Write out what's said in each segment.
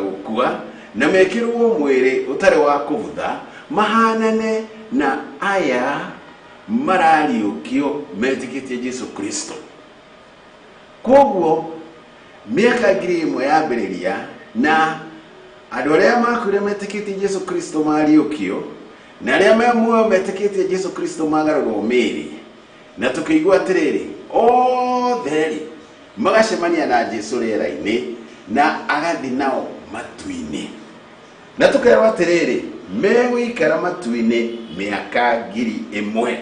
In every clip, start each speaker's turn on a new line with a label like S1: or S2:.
S1: Gũkua na mekĩrwo mwĩrĩ ũtarĩ wa kũbutha, mahanane na aya marariũkio metĩkĩtie Jesu Kristo. Koguo mĩaka 1000 yambĩrĩria na andũ arĩa makuire metĩkĩtie Jesu Kristo mariũkio, na arĩa me muoyo metĩkĩtie Jesu Kristo magarũrwo mĩĩrĩ. Na tũkĩigua atĩrĩrĩ, othe rĩ magacemania na Jesu rĩera-inĩ na agathi nao matu-inĩ. Na tũkerwo atĩrĩrĩ, megũikara matu-inĩ mĩaka 1000,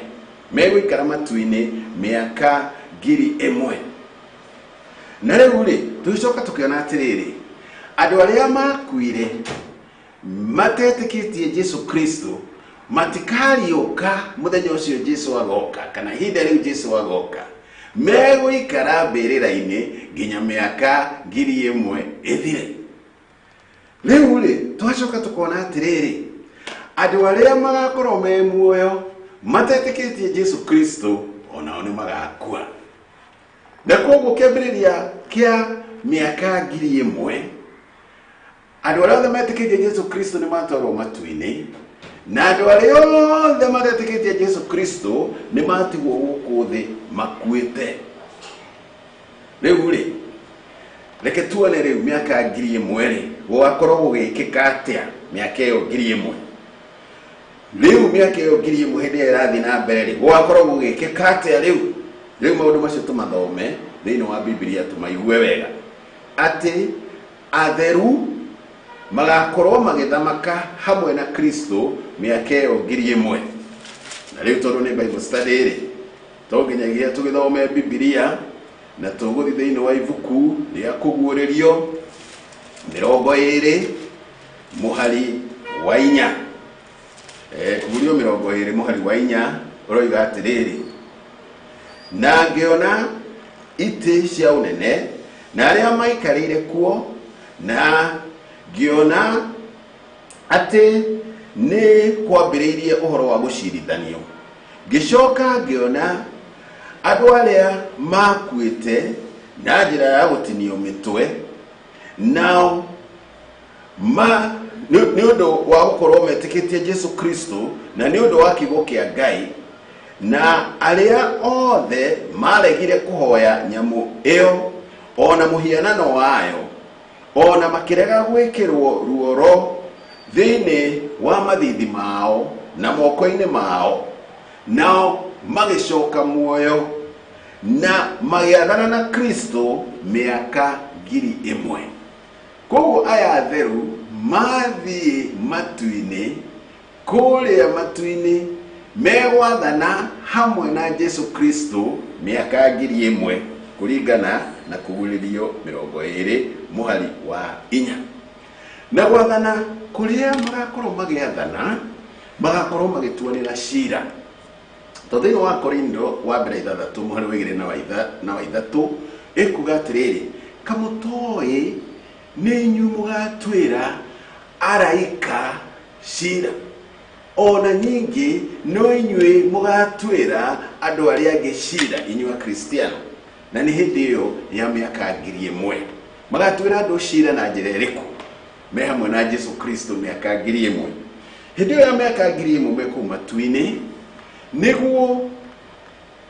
S1: megũikara matu-inĩ mĩaka 1000. Na rĩu rĩ, tũgĩcoka tũkĩona atĩrĩrĩ, andũ arĩa makuire matetĩkĩtie Jesu Kristo matikariũka mũthenya ũcio Jesu agoka, kana ihinda rĩu Jesu agoka. Megũikara mbĩrĩra-inĩ nginya mĩaka 1000 ĩthire. Rĩu rĩ, twacoka tũkona atĩrĩrĩ, andũ arĩa magakorwo me muoyo matetĩkĩtie Jesu Kristo onao nĩ magakua. Na koguo kĩambĩrĩria kĩa mĩaka 1000, andũ arĩa othe metĩkĩtie Jesu Kristo nĩ matwarwo matu-inĩ, na andũ arĩa othe matetĩkĩtie Jesu Kristo nĩ matigwo gũkũ thĩ makuĩte. Rĩu rĩ, reke tuone rĩu mĩaka 1000 rĩ, gũgakorwo gũgĩkĩka atĩa mĩaka ĩyo 1000. Rĩu mĩaka ĩyo 1000 hĩndĩ ĩrĩa ĩrathiĩ na mbere rĩ, gũgakorwo gũgĩkĩka atĩa rĩu? Rĩu maũndũ macio tũmathome thĩinĩ wa Bibilia tũmaigue wega, atĩ atheru magakorwo magĩthamaka hamwe na Kristo mĩaka ĩyo 1000. Na rĩu tondũ nĩ Bible study rĩ, to nginyagia tũgĩthome Bibilia, na tũgũthiĩ thĩinĩ wa ibuku rĩa Kũguũrĩrio 20 mũhari wa 4. Kũguũrĩrio 20 mũhari wa 4 ũroiga atĩrĩrĩ, na ngĩona itĩ cia ũnene na arĩa maikarĩire kuo, na ngĩona atĩ nĩ kwambĩrĩirie ũhoro wa gũcirithanio. Ngĩcoka ngĩona andũ arĩa makuĩte na njĩra ya gũtinio mĩtwe, nao ma nĩ ũndũ wa gũkorwo metĩkĩtie Jesu Kristo na nĩ ũndũ wa kiugo kĩa Ngai, na arĩa othe maregire kũhoya nyamũ ĩyo ona mũhianano wayo, ona makĩrega gwĩkĩrwo ruoro thĩinĩ wa mathithi mao na moko-inĩ mao, nao magĩcoka muoyo na magĩathana na Kristo mĩaka 1000. Koguo aya atheru mathiĩ matu-inĩ, kũrĩa matu-inĩ megwathana hamwe na Jesu Kristo mĩaka 1000 kũringana na Kũguũrĩrio 20 mũhari wa 4. Na gwathana kũrĩa magakorwo magĩathana, magakorwo magĩtuanĩra cira. Tondũ thĩinĩ wa Korindo wa mbere 6 mũhari wa 2 na wa 3 ĩkuga atĩrĩrĩ, kamũtoĩ nĩ inyuĩ mũgatuĩra araika cira, ona nyingĩ no inyuĩ mũgatuĩra andũ arĩa angĩ cira, inyuĩ Akristiano. Na nĩ hĩndĩ ĩyo ya mĩaka 1000 magatuĩra andũ cira na njĩra ĩrĩkũ? Me hamwe na Jesu Kristo mĩaka 1000. Hĩndĩ ĩyo ya mĩaka 1000 me kũu matu-inĩ, nĩguo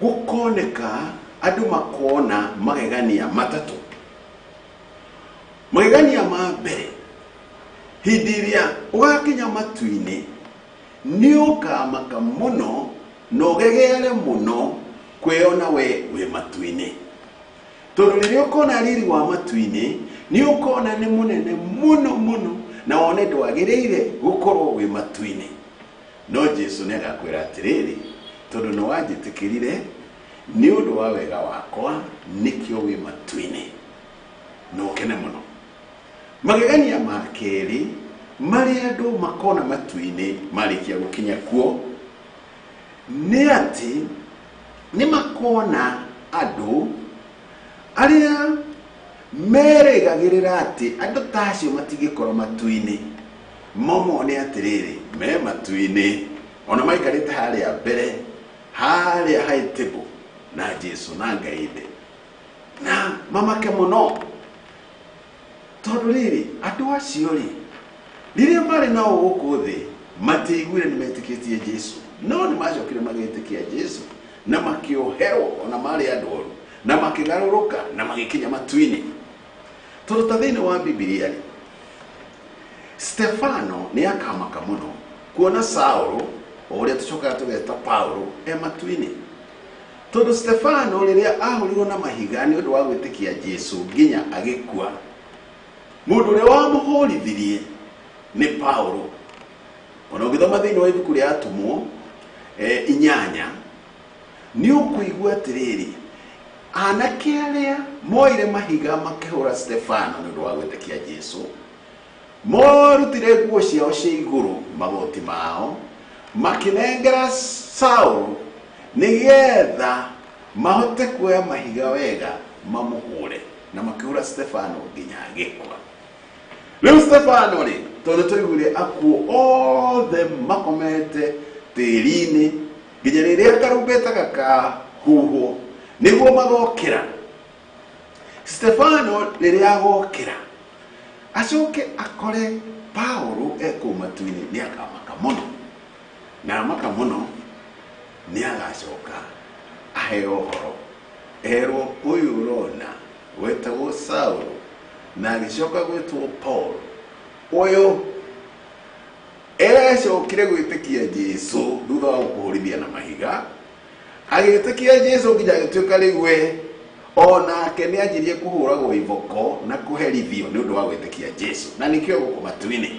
S1: gũkoneka andũ makona magegania matatũ. Magegania ma mbere, hĩndĩ ĩrĩa ũgakinya matu-inĩ nĩ ũkamaka mũno na ũgegeare mũno kwĩona we wĩ matu-inĩ. Tondũ rĩrĩa ũkona riri wa matu-inĩ, nĩ ũkona nĩ mũnene mũno mũno, na wone ndwagĩrĩire gũkorwo wĩ matu-inĩ. No Jesu nĩ agakwĩra atĩrĩrĩ, tondũ nĩ wanjĩtĩkĩrire nĩ ũndũ wa wega wakwa, nĩkĩo wĩ matu-inĩ, na ũkene mũno. Magegania ma kerĩ marĩa andũ makona matu-inĩ marĩkia gũkinya kuo nĩ atĩ nĩ makona andũ arĩa merĩgagĩrĩra atĩ andũ ta acio matingĩkorwo matu-inĩ, mamone atĩrĩrĩ me matu-inĩ, ona maikarĩte harĩa mbere, harĩa high table na Jesu na Ngai ithe, na mamake mũno. Tondũ rĩrĩ andũ acio rĩ rĩrĩa marĩ nao gũkũ thĩ matiaiguire nĩ metĩkĩtie Jesu, no nĩ macokire magĩtĩkia Jesu na makĩoherwo ona marĩ andũ oru na makĩgarũrũka na magĩkinya matu-inĩ. Tondũ ta thĩinĩ wa Bibilia rĩ, Stefano nĩ akamaka mũno kuona Saũlũ o ũrĩa tũcokaga tũgeta Paulo e matu-inĩ. Tondũ Stefano rĩrĩa ahũrirwo na mahiga nĩ ũndũ wa gwĩtĩkia Jesu nginya agĩkua, mũndũ ũrĩa wamũhũrithirie nĩ Paulo. Ona ũngĩthoma thĩinĩ wa ibuku rĩa Atũmwo 8 nĩ ũkũigua atĩrĩrĩ, anake arĩa moire mahiga makĩhũra Stefano nĩ ũndũ wa gwĩtĩkia Jesu, morutire nguo ciao cia igũrũ magoti mao makĩnengera Saũlũ nĩgetha mahote kuoya mahiga wega mamũhũre, na makĩhũra Stefano nginya agĩkua. Rĩu Stefano rĩ, tondũ tũiguire akuũ othe makomete tĩri-inĩ nginya rĩrĩa karumbeta gakahuhwo nĩguo magokĩra. Stefano rĩrĩa agokĩra acoke akore Paulo e kũu matu-inĩ nĩ akamaka mũno, na amaka mũno nĩ agacoka aheo ũhoro erwo ũyũ ũrona wetagwo Saũlũ na agĩcoka gwĩtwo Paul, ũyũ ecokire gwĩtĩkia Jesu thutha wa gũkũhũrithia na mahiga, agĩtĩkia Jesu nginya agĩtuĩka rĩu we onake nĩ anjirie kũhũragwo iboko na kũherithio nĩ ũndũ wa gwĩtĩkia Jesu, na nĩkĩo gũkũ matu-inĩ.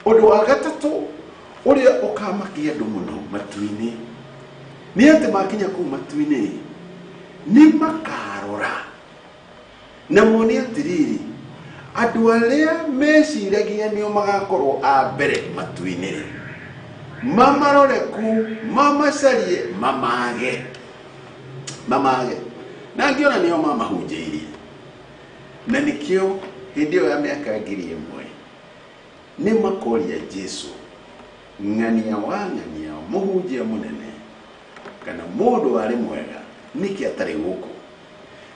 S1: Ũndũ wa gatatũ ũrĩa ũkamakia andũ mũno matu-inĩ nĩ atĩ makinya kũu matu-inĩ nĩ makarora na mone atĩrĩrĩ, andũ arĩa meciragia nĩo magakorwo a mbere matu-inĩ rĩ, mamarore kũu, mamacarie, mamage, mamage, na ngĩona nĩo mamahunjĩirie. Na nĩkĩo hĩndĩ ĩyo ya mĩaka 1000 nĩ makoria Jesu, ng'ania wa ng'ania, mũhunjia mũnene kana mũndũ warĩ mwega, nĩkĩ atarĩ gũkũ?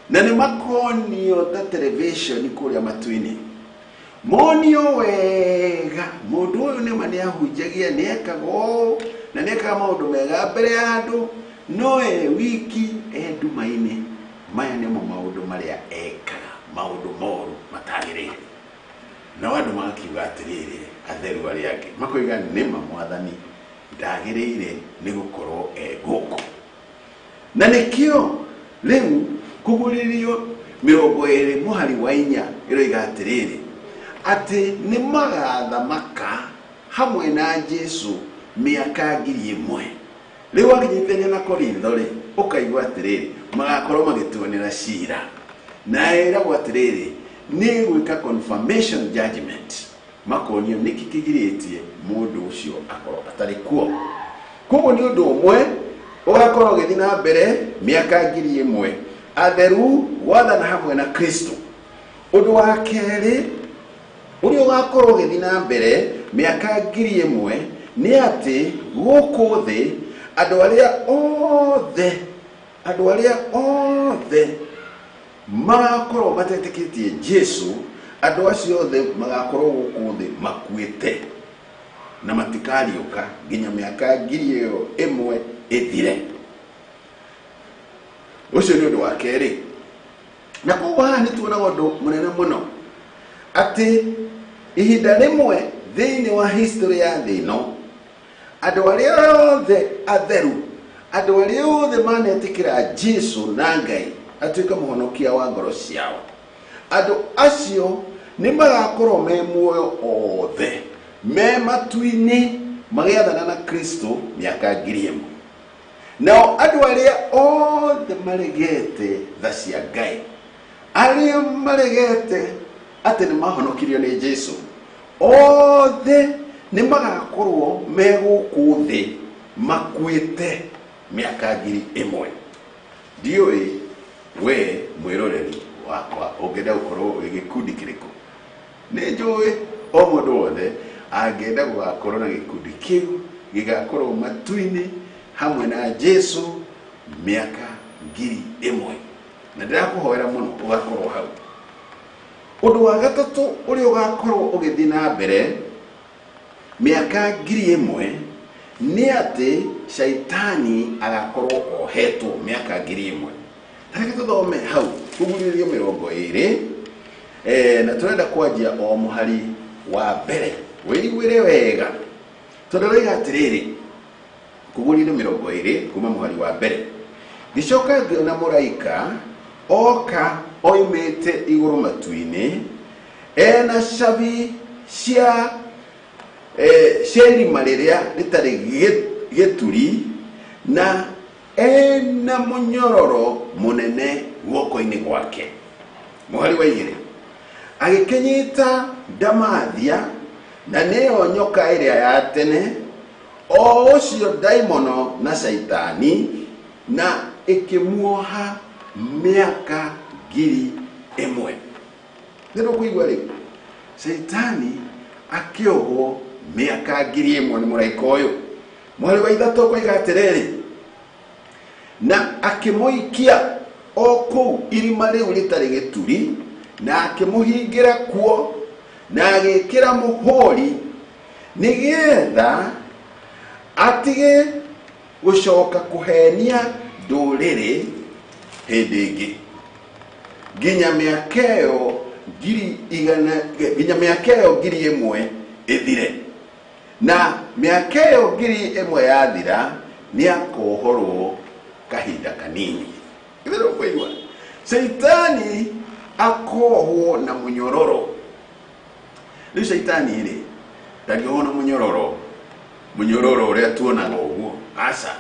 S1: Na nĩ makonio ta television kũrĩa matu-inĩ, monio wega mũndũ ũyũ nĩma nĩ ahunjagia, nĩ ekaga ũũ na nĩ ekaga maũndũ mega mbere ya andũ, no e wiki e nduma-inĩ. Maya nĩmo maũndũ marĩa ekaga, maũndũ moru matagĩrĩire. Nao andũ magakiuga atĩrĩrĩ, atheru arĩa angĩ makoiga nĩma mwathani ndagĩrĩire nĩ gũkorwo e gũkũ. Na nĩkĩo rĩu kũgũrĩrio 20 mũhari wa 4 ĩroiga atĩrĩrĩ, atĩ nĩ magathamaka hamwe na Jesu mĩaka 1000. Rĩu wakinyithania na Korintho rĩ, ũkaigua atĩrĩrĩ, magakorwo magĩtuanĩra cira, na ĩragwo atĩrĩrĩ, nĩ gwĩka confirmation judgment, makonio nĩkĩ kĩgirĩtie mũndũ ũcio akorwo atarĩ kuo. Koguo nĩ ũndũ ũmwe ũgakorwo ũgĩthiĩ na mbere mĩaka 1000, atheru gwathana hamwe na Kristo. Ũndũ wa kerĩ ũrĩa ũgakorwo ũgĩthiĩ na mbere mĩaka 1000 nĩ atĩ gũkũ thĩ andũ arĩa othe, andũ arĩa othe magakorwo matetĩkĩtie Jesu, andũ acio othe magakorwo gũkũ thĩ makuĩte na matikariũka nginya mĩaka 1000 ĩthire. Ũcio nĩ ũndũ wa kerĩ. Na koguo haha nĩ tuonaga ũndũ mũnene mũno atĩ ihinda rĩmwe thĩinĩ wa history ya thĩ ĩno, andũ arĩa othe atheru, andũ arĩa othe manetĩkĩra Jesu na Ngai atuĩke mũhonokia wa ngoro ciao, andũ acio nĩ magakorwo me muoyo othe me matu-inĩ magĩathana na Kristo mĩaka 1000. Nao andũ arĩa othe maregete tha cia Ngai, arĩa maregete atĩ nĩ mahonokirio nĩ Jesu, othe nĩ magakorwo me gũkũ thĩ makuĩte mĩaka 1000. Ndiũĩ we mwĩroreri wakwa ũngĩenda gũkorwo wĩ gĩkundi kĩrĩkũ. Nĩ njũĩ o mũndũ wothe angĩenda gũgakorwo na gĩkundi kĩu gĩgakorwo matu-inĩ hamwe na Jesu mĩaka 1000. Na ndĩrakũhoera mũno ũgakorwo hau. Ũndũ wa gatatũ ũrĩa ũgakorwo ũgĩthiĩ na mbere mĩaka 1000 nĩ atĩ Shaitani agakorwo ohetwo mĩaka 1000. Reke tũthome hau kũgurĩrĩrio 20, na tũrenda kwanjia o mũhari wa mbere wĩiguĩre wega, tondũ roiga atĩrĩrĩ, kũgurĩrĩrio 20 kuma mũhari wa mbere: ngĩcoka ngĩona mũraika oka oimĩte igũrũ matu-inĩ, ena cabi cia cia irima rĩrĩa rĩtarĩ gĩturi, na ena mũnyororo mũnene guoko-inĩ gwake. Mũhari wa 2: agĩkĩnyita ndamathia, na nĩyo nyoka ĩrĩa ya tene, o ũcio ndaimono na Caitani, na ĩkĩmuoha mĩaka 1000. Nĩ ndũkũigua rĩu Caitani akĩohwo mĩaka 1000 nĩ mũraika ũyũ. Mũhari wa 3 koiga atĩrĩrĩ, na akĩmũikia o kũu irima rĩu rĩtarĩ gĩturi, na akĩmũhingĩra kuo, na agĩkĩra mũhũri, nĩgetha atige gũcoka kũhenia ndũrĩrĩ hĩndĩ ĩngĩ nginya mĩaka ĩyo 100, nginya mĩaka ĩyo 1000 ĩthire. Na mĩaka ĩyo 1000 yathira, nĩ akohorwo kahinda kanini. Githĩ kũigua Caitani akohwo na mũnyororo? Rĩu Caitani rĩ, ndangĩohwo na mũnyororo, mũnyororo ũrĩa tuonaga ũguo, aca,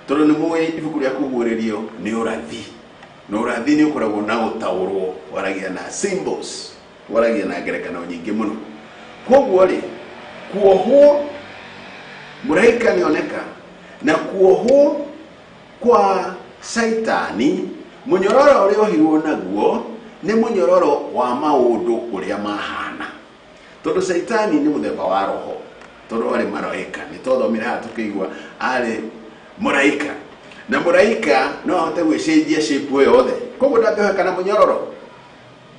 S1: tondũ nĩ mũĩ ibuku rĩa kũguũrĩrio nĩ ũrathi, na ũrathi nĩ ũkoragwo na gũtaũrwo, waragia na symbols, waragia na ngerekano nyingĩ mũno. Koguo rĩ, kuohwo mũraika nĩoneka, na kuohwo kwa Caitani, mũnyororo ũrĩa ohirwo naguo nĩ mũnyororo wa maũndũ ũrĩa mahana, tondũ Caitani nĩ mũthemba wa roho, tondũ arĩ maraika. Nĩ twathomire haha tũkĩigua arĩ mũraika, na mũraika no ahote gwĩcenjia shape ĩyo yothe, koguo ndangĩoheka na mũnyororo,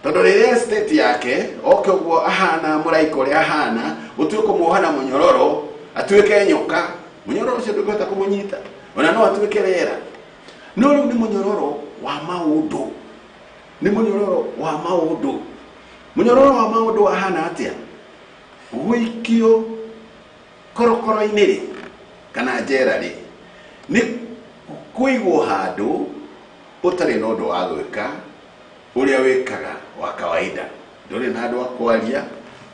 S1: tondũ rĩrĩa state yake oke ũguo ahana mũraika ũrĩa ahana, ũtue kũmuoha na mũnyororo atuĩke nyoka, mũnyororo ũcio ndũngĩhota kũmũnyita, ona no atuĩke rĩera. No rĩu nĩ mũnyororo wa maũndũ, nĩ mũnyororo wa maũndũ. Mũnyororo wa maũndũ wahana atĩa? Gũikio korokoro-inĩ rĩ, kana njera rĩ, nĩ kũigwo handũ ũtarĩ na ũndũ wa gwĩka ũrĩa wĩkaga wa kawaida. Ndũrĩ na andũ a kwaria,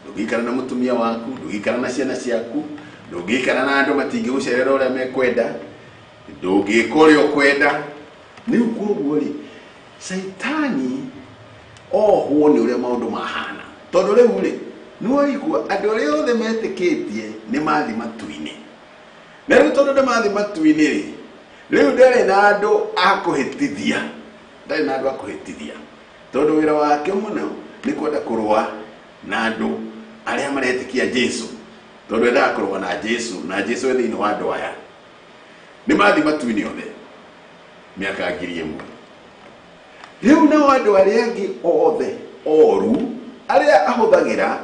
S1: ndũngĩikara na mũtumia waku, ndũngĩikara na ciana ciaku, ndũngĩikara na andũ, matingĩgũcerera ũrĩa mekwenda, ndũngĩka ũrĩa ũkwenda. Rĩu koguo rĩ, Caitani ohwo nĩ ũrĩa maũndũ mahana, tondũ rĩu rĩ, nĩ waigua andũ arĩa othe metĩkĩtie nĩ mathi matu-inĩ, na rĩu tondũ nĩ mathi matu-inĩ rĩ, rĩu ndarĩ na andũ a kũhĩtithia, ndarĩ na andũ a kũhĩtithia, tondũ wĩra wake mũno nĩ kwenda kũrũa na andũ arĩa maretĩkia Jesu, tondũ endaga kũrũa na Jesu, na Jesu e thĩinĩ wa andũ aya. Nĩ mathi matu-inĩ othe mĩaka 1000. Rĩu nao andũ arĩa angĩ othe oru arĩa ahũthagĩra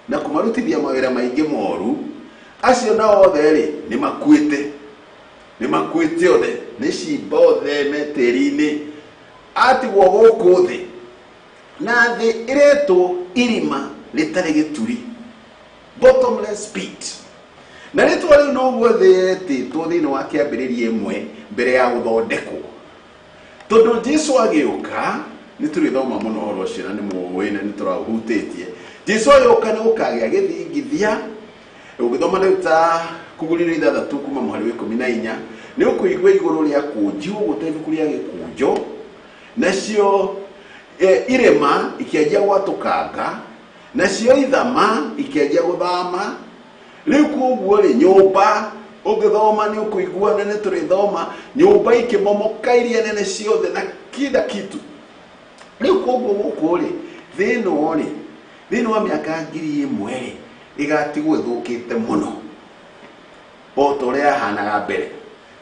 S1: na kũmarutithia mawĩra maingĩ moru, acio nao othe rĩ, nĩ makuĩte, nĩ makuĩte othe, nĩ cimba othe me tĩri-inĩ, atigwo gũkũ thĩ, na thĩ ĩretwo irima rĩtarĩ gĩturi, bottomless pit. Na rĩtwa rĩu noguo thĩ yetĩtwo thĩinĩ wa kĩambĩrĩria 1 mbere ya gũthondekwo, tondũ Jesu agĩũka, nĩ tũrĩthoma mũno ũhoro ũcio na nĩ mũĩ na nĩ tũraũhutĩtie. Jesu agĩũka nĩ gũkagĩa gĩthingithia. Ũgĩthoma rĩu ta kũgurĩrio 6 kuma mũhari wa 14, nĩ ũkũigua igũrũ rĩa kũnjwo ũguo ta ibuku rĩa gĩkũnjo, nacio irĩma ikĩanjia gwatũkanga, nacio ithama ikĩanjia gũthama. Rĩu koguo rĩ, nyũmba ũngĩthoma nĩ ũkũigua, na nĩ tũrĩthoma nyũmba ikĩmomoka iria nene ciothe na kila kitu. Rĩu koguo gũkũ rĩ, thĩ ĩno rĩ, thĩinĩ wa mĩaka 1000 rĩ, ĩgatigwo ĩthũkĩte mũno o ta ũrĩa yahanaga mbere,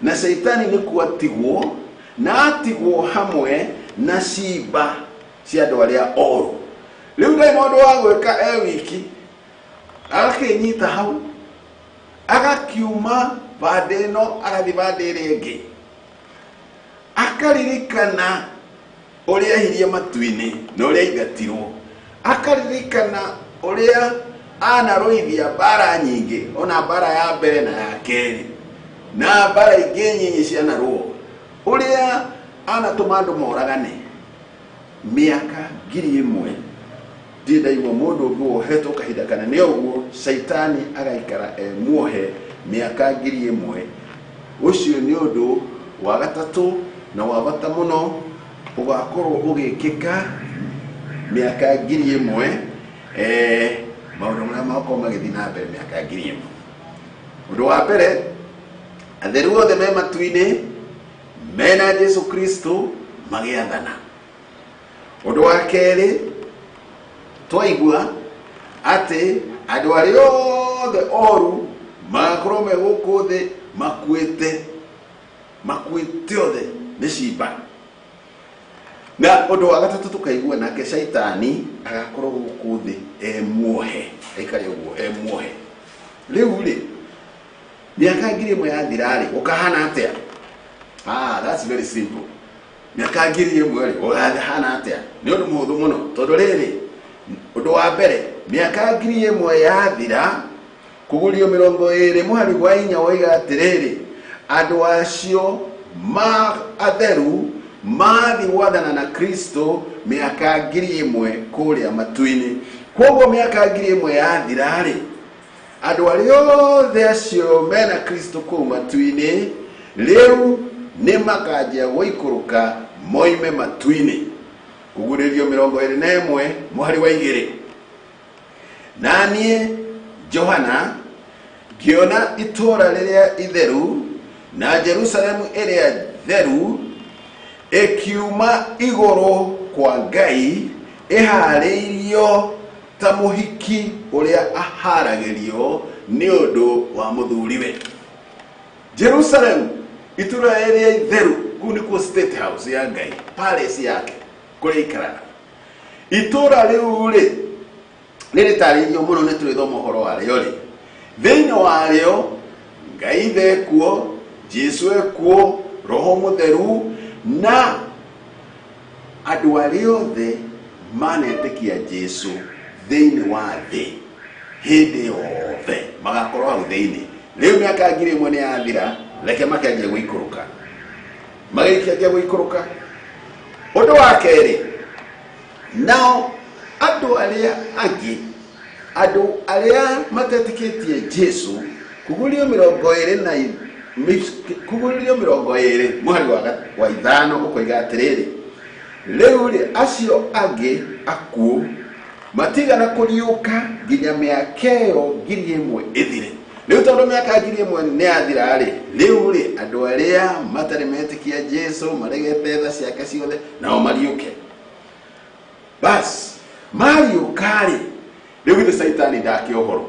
S1: na Caitani nĩ kuatigwo, na atigwo hamwe na cimba cia andũ arĩa oru. Rĩu ndarĩ na ũndũ wa gwĩka e wiki, agakĩnyita hau, agakiuma bandĩ ĩno agathiĩ bandĩ ĩrĩa ĩngĩ, akaririkana ũrĩa ehirie matu-inĩ na ũrĩa aingatirwo, akaririkana ũrĩa anarũithia mbara nyingĩ, ona mbara ya mbere na ya kerĩ na mbara ingĩ nyinyi cianarũo, ũrĩa anatũma andũ moragane mĩaka 1000. Ndirĩ ndaigua mũndũ ũngĩ wohetwo kahinda kanene ũguo, caitani agaikara e muohe mĩaka 1000. Ũcio nĩ ũndũ wa gatatũ na wa bata mũno ũgakorwo ũgĩkĩka mĩaka 1000, maũndũ marĩa magakorwo magĩthiĩ na mbere mĩaka 1000. Ũndũ wa mbere, atheru othe me matu-inĩ mena Jesu Kristo magĩathana. Ũndũ wa kerĩ, twaigua atĩ andũ arĩa othe oru magakorwo me gũkũ thĩ makuĩte, makuĩte othe nĩ cimba. Na ũndũ wa gatatũ tũkaigua nake caitani agakorwo gũkũ thĩ e muohe, aikare ũguo e muohe. Rĩu rĩ, mĩaka 1000 yathira rĩ, gũkahana atĩa? That's very simple. Mĩaka 1000 rĩ, gũkahana atĩa? Nĩ ũndũ mũhũthũ mũno, tondũ rĩrĩ, ũndũ wa mbere, mĩaka 1000 yathira, kũgurio 20 mũhari wa 4 woiga atĩrĩrĩ, andũ acio ma atheru mathi gwathana na Kristo mĩaka 1000 kũrĩa matu-inĩ. Kwoguo mĩaka 1000 yathira rĩ, andũ arĩa othe acio mena Kristo kũu matu-inĩ rĩu nĩ makanjia gũikũrũka moime matu-inĩ. Kũgurĩrio 21 mũhari wa 2. Na niĩ Johana ngĩona itũũra rĩrĩa itheru na Jerusalemu ĩrĩa theru ĩkiuma igũrũ kwa Ngai, ĩharĩirio ta mũhiki ũrĩa aharagĩrio nĩ ũndũ wa mũthuriwe. Jerusalemu itũũra rĩrĩa itheru, kũu nĩkuo State House ya Ngai, palace yake kũrĩa aikaraga. Itũũra rĩu rĩ, nĩ rĩtarĩirio mũno, nĩ tũrĩthoma ũhoro warĩo rĩ. Thĩinĩ warĩo Ngai Ithe ekuo, Jesu ekuo, Roho Mũtheru na andũ arĩa othe manetĩkia Jesu thĩinĩ wa thĩ hĩndĩ yothe magakorwo hau thĩinĩ. Rĩu mĩaka 1000 nĩ yathira, reke makĩanjie gũikũrũka, magĩkĩanjia gũikũrũka. Ũndũ wa kerĩ, nao andũ arĩa angĩ, andũ arĩa matetĩkĩtie Jesu, kũgurio 20 na kũgurio 20 mũhari wa 5 ũkoiga atĩrĩrĩ, rĩu rĩ, acio angĩ akuũ matigana kũriũka nginya mĩaka ĩyo 1000 ĩthire. Rĩu tondũ mĩaka 1000 nĩ yathira rĩ, rĩu rĩ, andũ arĩa matarĩ metĩkia Jesu, maregete tha ciake ciothe, nao mariũke. Bas, mariũka rĩ, rĩu githĩ caitani ndakĩohorwo.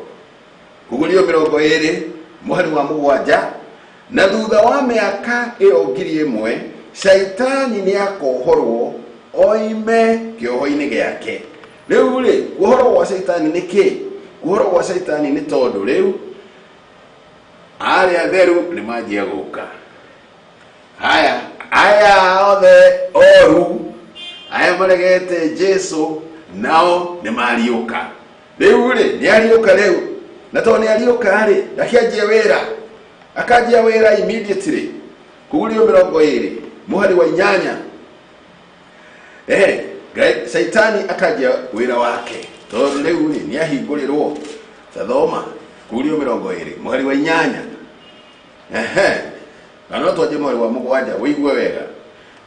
S1: Kũgurio 20 mũhari wa 7, na thutha wa mĩaka ĩyo 1000 caitani nĩ akohorwo oime kĩoho-inĩ gĩake. Rĩu rĩ, kuohorwo gwa caitani nĩ kĩ? Kuohorwo gwa caitani nĩ tondũ rĩu arĩa atheru nĩ manjia gũka. Haya, aya othe oru, aya maregete Jesu, nao nĩ mariũka. Rĩu rĩ, nĩ ariũka rĩu. Na tondũ nĩ ariũka rĩ, ndakĩanjia wĩra. Akanjia wĩra immediately. Kũgurio 20 mũhari wa 8. Caitani akanjia wĩra wake. Tondũ rĩu rĩ, nĩ ahingũrĩrwo. Tathoma, kũgurio 20 mũhari wa 8. Na no twanjie mũhari wa 7 ũigue wega.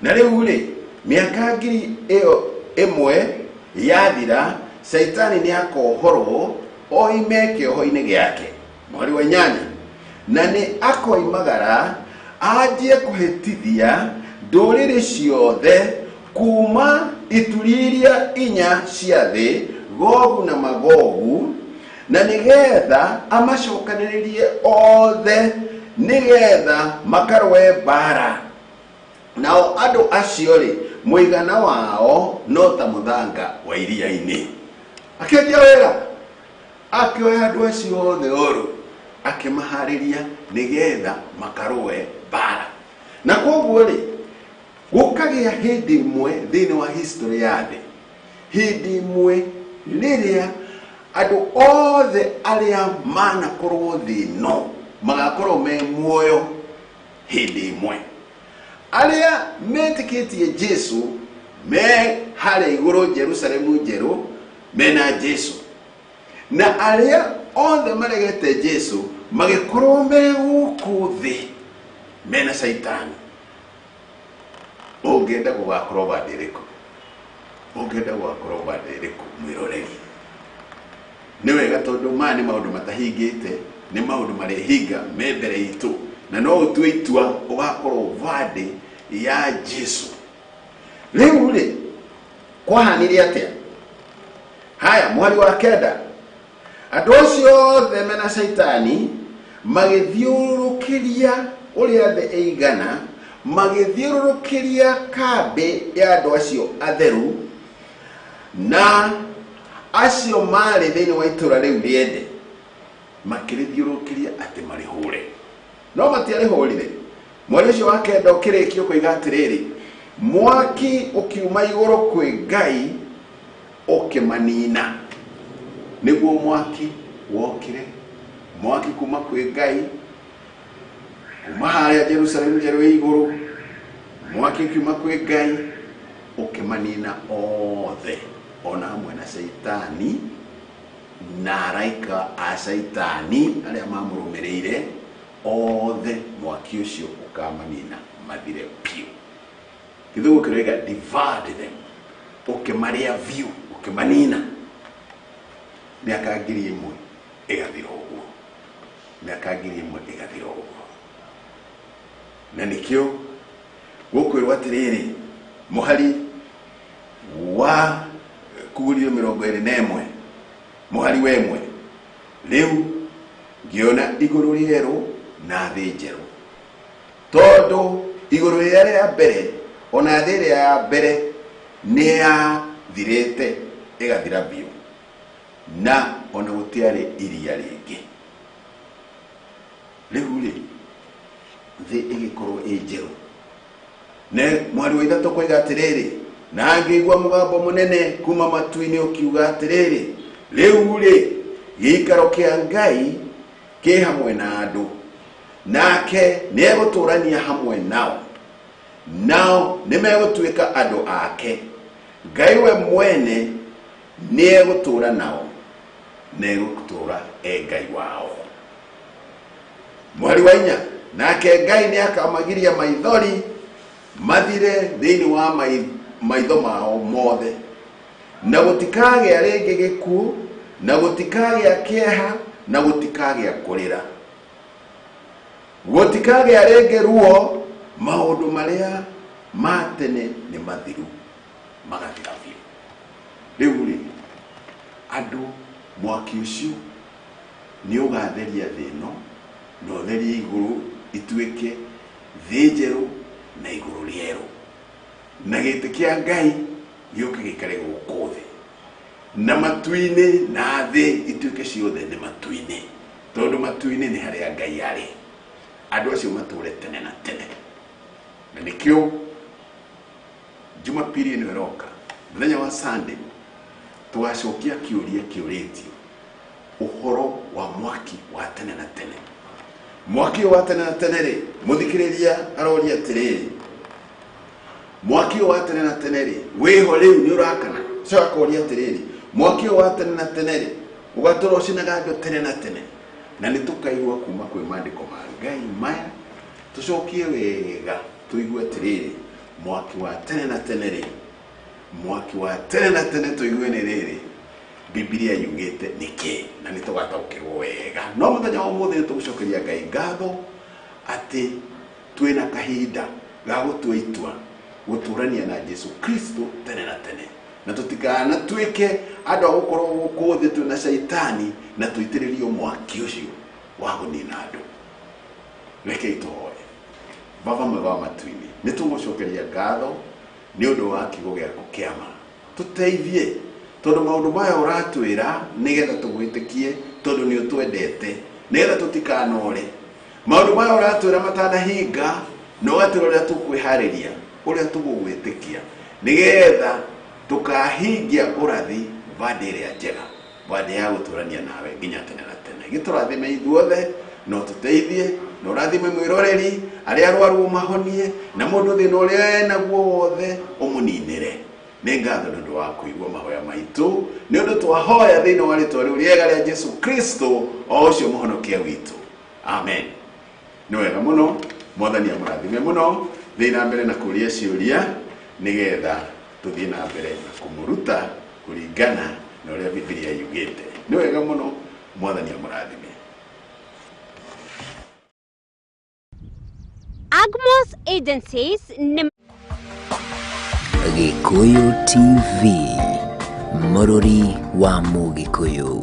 S1: Na rĩu rĩ, mĩaka 1000 yathira, caitani nĩ akohorwo oime kĩoho-inĩ gĩake. Mũhari wa 8. Na nĩ akoimagara anjie kũhĩtithia ndũrĩrĩ ciothe kuma ituri iria inya cia thĩ, Gogu na Magogu, na nĩgetha amacokanĩrĩrie othe nĩgetha makarũe mbara. Nao andũ acio rĩ, mũigana wao no ta mũthanga wa iria-inĩ. Akĩanjia wĩra, akĩoya andũ acio othe oru, akĩmaharĩria nĩgetha makarũe mbara. Na koguo rĩ, gũkagĩa hĩndĩ ĩmwe thĩinĩ wa history ya thĩ, hĩndĩ ĩmwe rĩrĩa andũ othe arĩa manakorwo thĩ ĩno magakorwo me muoyo hĩndĩ ĩmwe. Arĩa metĩkĩtie Jesu me harĩa igũrũ Jerusalemu njerũ mena Jesu, na arĩa othe maregete Jesu magĩkorwo me gũkũ thĩ mena Caitani. Ũngĩenda gũgakorwo bandĩ ĩrĩkũ? Ũngĩenda gũgakorwo bandĩ ĩrĩkũ mwĩroreri? Nĩ wega tondũ maya nĩ maũndũ matahingĩte, nĩ maũndũ marĩhinga me mbere itũ, na no ũtue itua ũgakorwo bandĩ ya Jesu. Rĩu rĩ, kwahanire atĩa? Haya, mweri wa kenda, andũ acio othe mena Caitani magĩthiũrũrũkĩria ũrĩa thĩ ĩigana, magĩthiũrũrũkĩria kambĩ ya andũ acio atheru na acio marĩ thĩinĩ wa itũũra rĩu rĩende, makĩrĩthiũrũrũkĩria atĩ marĩhũre, no matiarĩhũrire. Mweri ũcio wa kenda ũkĩrĩkio kũiga atĩrĩrĩ, mwaki ũkiuma igũrũ kwĩ Ngai ũkĩmanina. Nĩguo mwaki wokire, mwaki kuma kwĩ Ngai, kuma harĩa Jerusalemu njerũ ĩ igũrũ, mwaki ũkiuma kwĩ Ngai ũkĩmanina othe, ona hamwe na Caitani na araika a Caitani arĩa mamũrũmĩrĩire othe, mwaki ũcio ũkamanina mathire biũ. Gĩthũngũ kĩroiga devoured them, ũkĩmarĩa biũ, ũkĩmanina. Mĩaka 1000 ĩgathira ũguo, mĩaka 1000 ĩgathira ũguo. Na nĩkĩo gũkwĩrwo atĩrĩrĩ, mũhari wa kugurio 21, mũhari wa 1, rĩu ngĩona igũrũ rĩerũ na thĩ njerũ, tondũ igũrũ rĩrĩa rĩa mbere ona thĩ ĩrĩa ya mbere nĩ yathirĩte ĩgathira biũ, na ona gũtiarĩ iria rĩngĩ. Rĩu rĩ, thĩ ĩgĩkorwo ĩ njerũ. Ne mweri wa 3 koiga atĩrĩrĩ, na ngĩigua mũgambo mũnene kuma matu-inĩ ũkiuga atĩrĩrĩ, rĩu rĩ, gĩikaro kĩa Ngai kĩ hamwe na andũ, nake nĩegũtũũrania hamwe nao, nao nĩmegũtuĩka andũ ake. Ngai we mwene nĩegũtũũra nao, na egũtũũra e Ngai wao. Mweri wa 4, nake Ngai nĩakamagiria maithori mathire thĩinĩ wa maitho mao mothe, na gũtikagĩa rĩngĩ gĩkuũ, na gũtikagĩa kĩeha, na gũtikagĩa kũrĩra, gũtikagĩa rĩngĩ ruo. Maũndũ marĩa ma tene nĩ mathiru, magathira biũ. Rĩu rĩ, andũ, mwaki ũcio nĩ ũgatheria thĩ ĩno na ũtherie igũrũ ituĩke thĩ njerũ na igũrũ rĩerũ, na gĩtĩ kĩa Ngai gĩũke gĩikare gũkũ thĩ, na matu-inĩ na thĩ ituĩke ciothe nĩ matu-inĩ, tondũ matu-inĩ nĩ harĩa Ngai arĩ. Andũ acio matũre tene na tene. Na nĩkĩo Jumapili ĩno ĩroka, mũthenya wa Sunday, tũgacokia kĩũria kĩũrĩtio ũhoro wa mwaki wa tene na tene. Mwaki ũyũ wa tene na tene rĩ, mũthikĩrĩria aroria atĩrĩrĩ, mwaki ũyũ wa tene na tene rĩ, wĩho rĩu nĩ ũrakana? Ũcio akoria atĩrĩrĩ, mwaki ũyũ wa tene na tene rĩ, ũgatũra ũcinaga andũ tene na tene? Na nĩ tũkaigua kuma kwĩ maandĩko ma Ngai maya, tũcokie wega tũigue atĩrĩrĩ, mwaki wa tene na tene rĩ, mwaki wa tene na tene tũigue nĩ rĩrĩ Bibilia yugĩte nĩkĩ, na nĩ tũgataũkĩrwo wega. No mũthenya wa ũmũthĩ nĩ tũgũcokeria Ngai ngatho atĩ twĩna kahinda ga gũtua itua gũtũrania na Jesu Kristo tene na tene, na tũtikanatuĩke andũ a gũkorwo gũkũ thĩ twĩna Caitani na tũitĩrĩrio mwaki ũcio wa kũnina andũ. Rekei tũhoe. Baba mwega wa matu-inĩ, nĩ tũgũcokeria ngatho nĩ ũndũ wa kiugo gĩaku kĩa ma. Tũteithie Tondũ maũndũ maya ũratwĩra nĩgetha tũgwĩtĩkie, tondũ nĩ ũtwendete, nĩgetha tũtikanore. Maũndũ maya ũratwĩra matanahinga, na ũgatwĩra ũrĩa tũkwĩharĩria, ũrĩa tũgũgwĩtĩkia, nĩgetha tũkahingia ũrathi bandĩ ĩrĩa njega, bandĩ ya gũtũrania nawe nginya tene na tene. Gĩtũrathime ithuothe, na ũtũteithie, na ũrathime mwĩroreri, arĩa arwaru ũmahonie, na mũndũ thĩna ũrĩa enaguo wothe ũmũninĩre. Nĩ ngatho nĩ ũndũ wa kũigua mahoya maitũ, nĩ ũndũ twahoya thĩinĩ wa rĩtwa rĩu rĩega rĩa Jesu Kristo, o ũcio mũhonokia witũ. Amen. Nĩ wega mũno, Mwathani amũrathime mũno. Thiĩ na mbere na kũria ciũria nĩgetha tũthiĩ na mbere na kũmũruta kũringana na ũrĩa Bibilia yugĩte. Nĩ wega mũno, Mwathani amũrathime.
S2: Agmos Agencies nĩ
S3: Gĩkũyũ TV, mũrũri wa Mũgĩkũyũ.